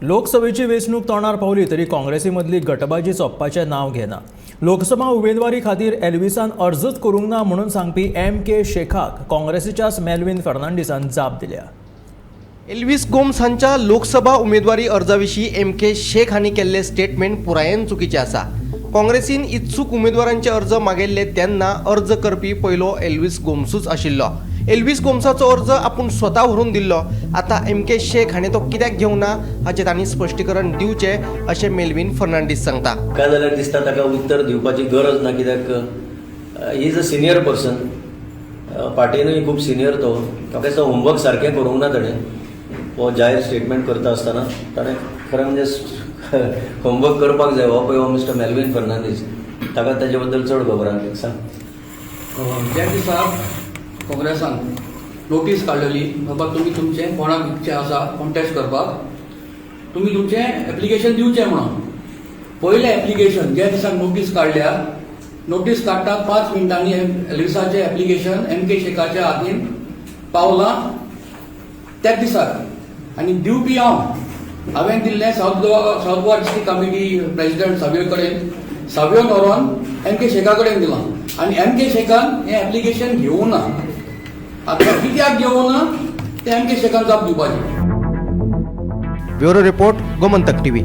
लोकसभेची वेंचणूक तोंडार पावली तरी काँग्रेसी मदली गटबाजी सोंपपाचें नांव घेना. लोकसभा उमेदवारी खातीर एल्विसान अर्जच करूंक ना म्हणून सांगपी एम के शेखाक काँग्रेसीच्याच मेल्विन फर्नांडीसान जाप दिल्या. एल्विस गोम्स हांच्या लोकसभा उमेदवारी अर्जा विशीं एम के शेख हांणी केल्लें स्टेटमेंट पुरायेन चुकीचें आसा. काँग्रेसीन इत्सूक उमेदवारांचे अर्ज मागयल्ले तेन्ना अर्ज करपी पयलो एल्विस गोम्सूच आशिल्लो. एल्विस गोम्साचो अर्ज आपूण स्वता व्हरून दिल्लो. आतां एम के शेख हाणें तो कित्याक घेवंक ना हाचें तांणी स्पश्टीकरण दिवचें अशें मेल्विन फर्नांडीस सांगता. काय जाल्यार दिसता ताका उत्तर दिवपाची गरज ना, कित्याक he is a senior person. पार्टीनूय खूब सिनियर तो. म्हाका दिसता होमवर्क सारकें करूंक ना ताणें. हो जाहीर स्टेटमेंट करता आसतना ताणें खरें म्हणजे होमवर्क करपाक जाय. हो पळय, हो मिस्टर मेल्विन फर्नांडीस, ताका ताजे बद्दल चड खबर आहा. सांग. ज्या दिसा काँग्रेसान नोटीस काडलेली, बाबा तुमी तुमचें कोणाक इच्छा आसा कॉन्टेस्ट करपाक, तुमी तुमचें एप्लिकेशन दिवचें म्हणून, पयलें एप्लिकेशन ज्या दिसा नोटीस काडल्या, नोटीस काडटा 5 मिनटांनी एल्विसाचें एप्लिकेशन एम के शेखाच्या हातीन पावलां त्याच दिसाक. आनी दिवपी हांव. हांवें दिल्लें south Goa district committee president Savio कडेन. सावियोन व्हरोन एम के शेखा कडेन दिलां आनी एम के शेखान हें एप्लिकेशन घेवूं ना. आतां कित्याक घेवूं ना तें एम के शेखान जाप दिवपाची. Bureau report, Gomantak TV.